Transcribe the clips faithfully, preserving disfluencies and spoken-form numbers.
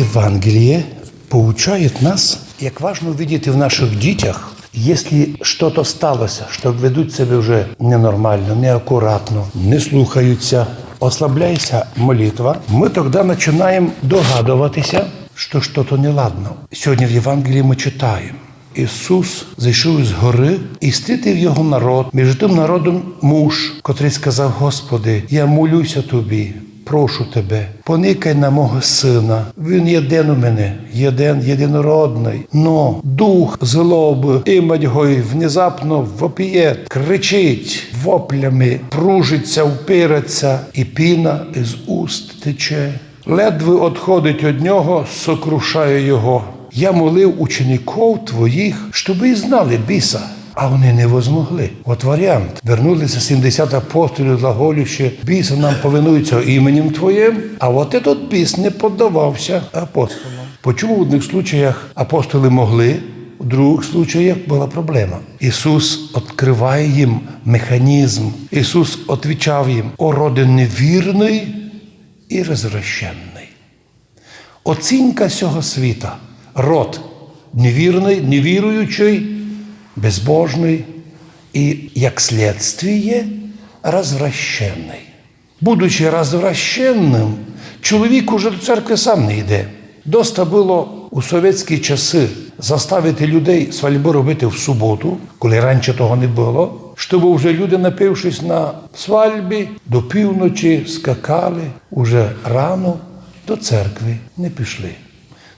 Євангеліє поучає нас, як важно видіти в наших дітях, якщо щось сталося, що ведуть себе вже ненормально, неакуратно, не слухаються, ослабляється молитва, ми тоді починаємо догадуватися, що щось неладно. Сьогодні в Євангелії ми читаємо: Ісус зійшов з гори і встретив його народ. Між тим народом муж, котрий сказав: Господи, я молюся тобі, прошу тебе, поникай на мого сина. Він єден у мене, єден, єдинородний. Но дух злоби имать го й внезапно вопіє, кричить воплями, пружиться, упирається, і піна із уст тече. Ледве одходить од нього, сокрушає його. Я молив учеников твоїх, щоб і знали біса, а вони не возмогли. От варіант. Вернулися сімдесят апостолів, глаголючи: біси нам повинуються іменем Твоїм, а от этот біс не поддавався апостолам. Почому в одних случаях апостоли могли, в других случаях була проблема? Ісус відкриває їм механізм. Ісус відповідав їм: о роде невірний і розвращенний. Оцінка сього світа. Род невірний, невіруючий, безбожний і, як слідствіє, розвращений. Будучи розвращеним, чоловік уже до церкви сам не йде. Доста було у совєтські часи заставити людей свальбу робити в суботу, коли раніше того не було, щоб вже люди, напившись на свальбі, до півночі скакали, уже рано до церкви не пішли.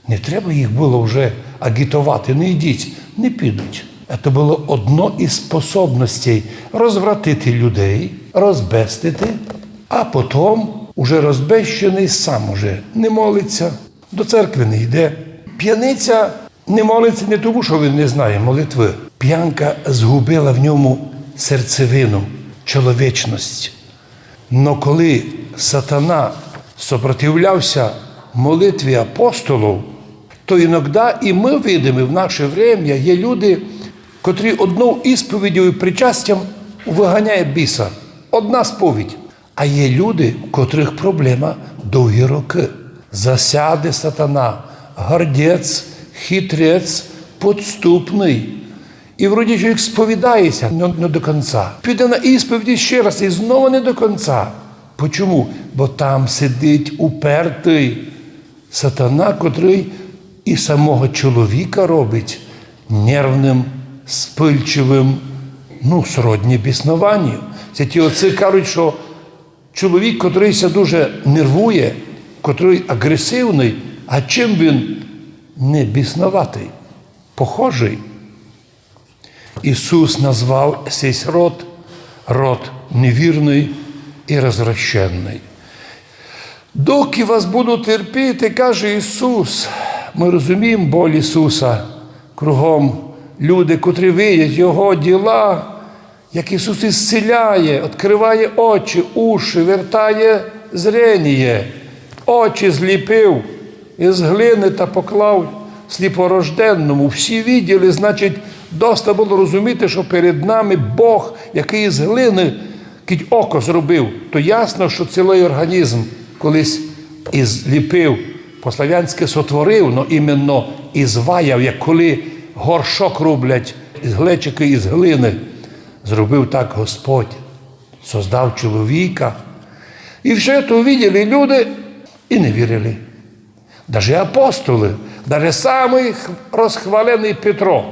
Не треба їх було вже агітувати: не йдіть, не підуть. Це було одно із способностей розвратити людей, розбестити, а потім уже розбещений сам уже не молиться, до церкви не йде. П'яниця не молиться не тому, що він не знає молитви. П'янка згубила в ньому серцевину, чоловічність. Но коли сатана сопротивлявся молитві апостолів, то іноді і ми видимо, в наше время є люди, котрі однов ісповіддю і причастям виганяє біса. Одна сповідь. А є люди, в котрих проблема довгі роки. Засяде сатана, гордець, хитрець, підступний. І вроді чоловік сповідається, но не до кінця. Піде на ісповідь ще раз і знову не до кінця. Почому? Бо там сидить упертий сатана, котрий і самого чоловіка робить нервним, спильчивим, ну, сродні біснованню. Це ті отці кажуть, що чоловік, котрий ся дуже нервує, котрий агресивний, а чим він не бісноватий? Похожий. Ісус назвав сей род, род невірний і розвращений. Доки вас буду терпіти, каже Ісус, ми розуміємо боль Ісуса, кругом люди, котрі видять Його діла, як Ісус ісціляє, відкриває очі, уші, вертає зрення, очі зліпив із глини та поклав сліпорожденному. Всі виділи, значить, доста було розуміти, що перед нами Бог, який із глини кідь око зробив, то ясно, що цілий організм колись і зліпив, по-славянськи сотворив, но іменно і зваяв, як коли горшок роблять із глечики, із глини. Зробив так Господь, создав чоловіка. І все то увиділи люди і не вірили. Даже апостолы, даже самый х-, розхваленый Петро.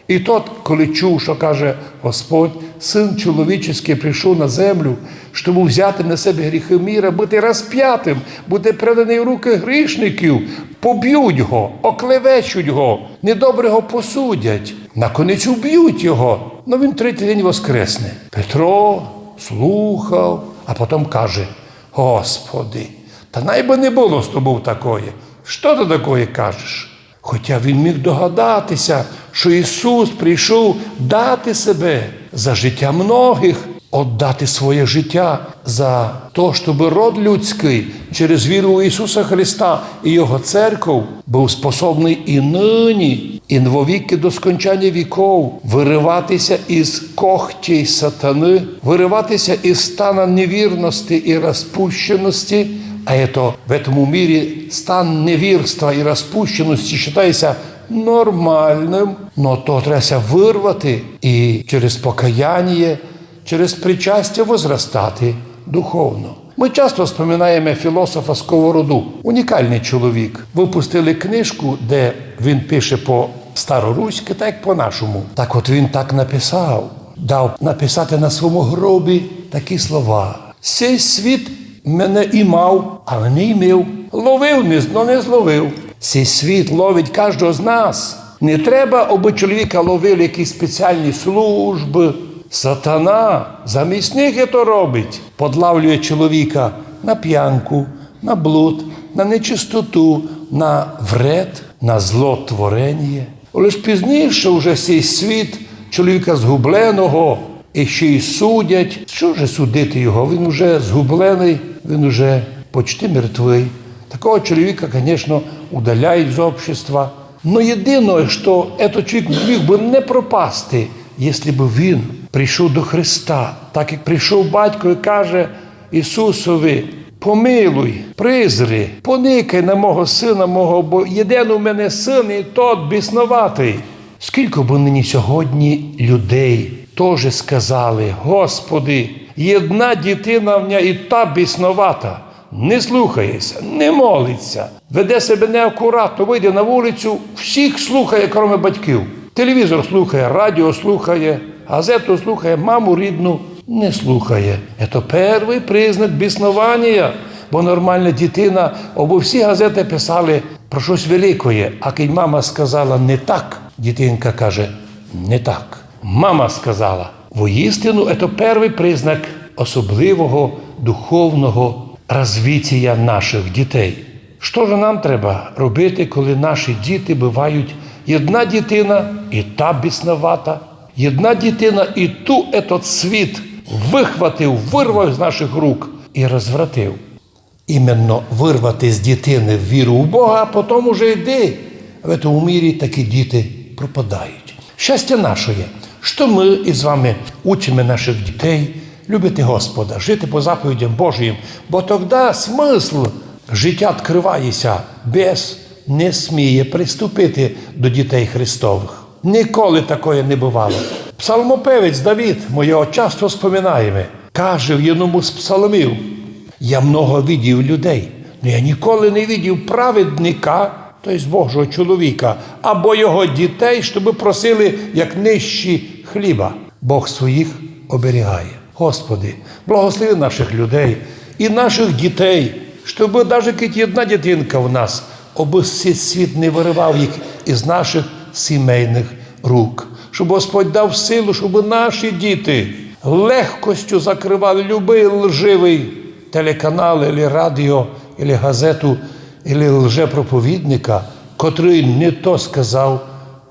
І тот, коли чув, що каже Господь, Син чоловічий прийшов на землю, щоб взяти на себе гріхи міра, бути розпятим, бути преданий в руки грішників, поб'ють го, оклевечуть го, недобре го посудять. Наконець уб'ють його, но він третій день воскресне. Петро слухав, а потім каже: Господи, та най би не було з тобою такоє. Што ти такоє кажеш? Хоча він міг догадатися, що Ісус прийшов дати себе за життя многих, оддати своє життя за то, щоб род людський через віру в Ісуса Христа і Його церков був способний і нині, і вовіки до скончання віков вириватися із когтей сатани, вириватися із стана невірності і розпущеності, А это в этом мире стан невірства і розпущеності считається нормальным, но то треба ся вырвати і через покаяння, через причастя возростати духовно. Мы часто вспоминаєме філософа Сковороду. Унікалный чоловік. Выпустили книжку, де він пише по-староруськи, так як по-нашому. Так от він так написав. Дав написати на свому гробі такі слова: «Сей світ мене имав, але не имив. Ловив, не, но не зловив. Сей світ ловить каждого з нас. Не треба, обы чоловіка ловили якісь спеціальні службы. Сатана замість них это робить. Подлавлює чоловіка на п'янку, на блуд, на нечистоту, на вред, на злотворення». Лиш пізніше уже сей світ чоловіка згубленого і ще й судять. Що же судити його? Він уже згубленый, він уже почти мертвый. Такого чоловіка, конечно, удаляють з общества. Но єдине, що этот чоловік міг бы не пропасти, якщо бы він прийшов до Христа, так як прийшов батько і каже Ісусови: «Помилуй, призри, поникай на мого сына мого, бо єден у мене сын, і тот бісноватый». Скілько бы нині сьогодні людей тоже сказали: «Господи, єдна дітина в мене і та бісновата, не слухає ся, не молить ся, веде себе неакуратно, выйде на вулицю, всіх слухає, кроме батьків. Телевізор слухає, радіо слухає, газету слухає, маму рідну не слухає». Это первый признак біснованя, бо нормална дітина, обы всі газеты писали про штось великоє, а кідь мама сказала не так, дітинка каже: «Не так. Мама сказала». Воістину, это первый признак особливого духовного розвитя наших дітей. Што ж нам треба робити, коли наші діти бывають єдна дітина і та бісновата, єдна дітина і ту этот світ выхватив, вырвав з наших рук і розвратив? Іменно вырвати з дітины віру в Бога, а потом уже йди. В этому мірі такі діти пропадають. Щастя нашоє, што мы із вами учиме наших дітей любити Господа, жити по заповідям Божиїм, бо тогда смысл життя открыває ся. Бес не сміє приступити до дітей Христовых. Ніколи такоє не бывало. Псалмопевець Давид, мы його часто вспоминаєме, каже в єдному з псалмів: «Я много видів людей, но я ніколи не видів праведника, то єсть Божого чоловіка, або його дітей, щобы просили, як нищі, хліба». Бог своїх оберігає. Господи, благослови наших людей і наших дітей, щобы даже кідь єдна дітинка в нас, обы сей світ не вырывав їх із наших сімейных рук, щоб Господь дав силу, щоб наші діти легкостю закрывали любый лживый телеканал, или радіо, или газету, или лжепроповідника, котрый не то сказав,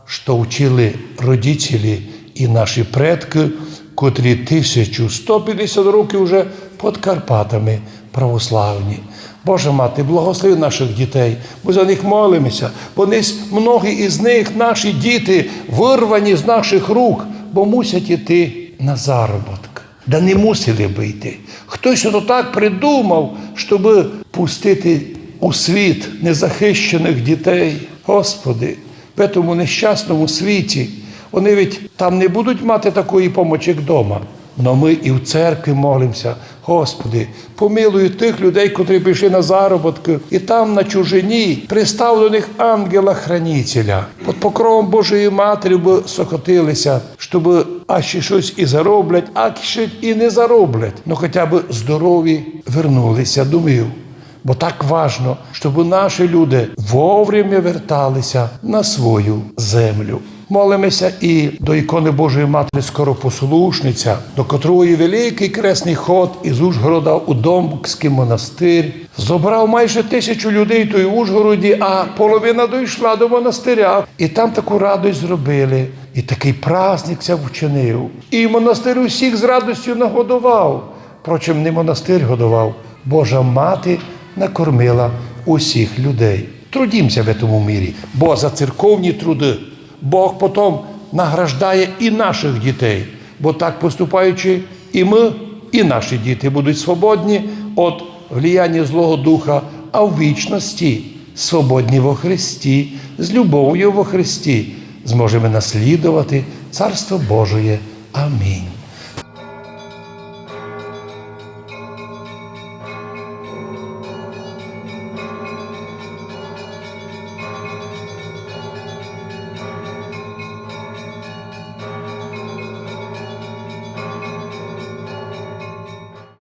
што вчили родителі і наші предкы, котрі тисячу сто пятдесят років уже під Карпатами православні. Божа Мати, благослови наших дітей, мы за них молиме ся, бо днесь многі із них, наші діти, вырвані з наших рук, бо мусять іти на заробіток. Да не мусили бы йти. Хтось ото так придумав, щобы пустити у світ незахищеных дітей. Господи, в этому нещасному світі. Они ведь там не будуть мати такої помочі, як дома. Но мы і в церкві молиме ся: Господи, помилуй тых людей, котрі пішли на заробіткы, і там, на чужині, пристав до них ангела-хранителя. Під покровом Божої Матері бы сокотили ся, щобы ащі штось і зароблять, а ще і не зароблять, но хотя бы здорові вернули ся домів. Бо так важно, щобы наші люди вовремя вертали ся на свою землю. Молиме ся і до іконы Божої Матері Скоропослушниця, до котрої великый кресный ход із Ужгорода у Домбкськый монастир зобрав майже тисячу людей туй у Ужгороді, а половина дойшла до монастиря. І там таку радость зробили, і такый праздник ся вчинив. І монастир усіх з радостю нагодовав. Впрочем, не монастир годовав, Божа Мати накормила усіх людей. Трудім ся в этому мірі, бо за церковні труды Бог потом награждає і наших дітей, бо так поступаючи, і мы, і наші діти будуть свободні од влияння злого духа, а в вічности, свободні во Христі, з любовю во Христі, зможеме наслідовати Царство Божоє. Амінь.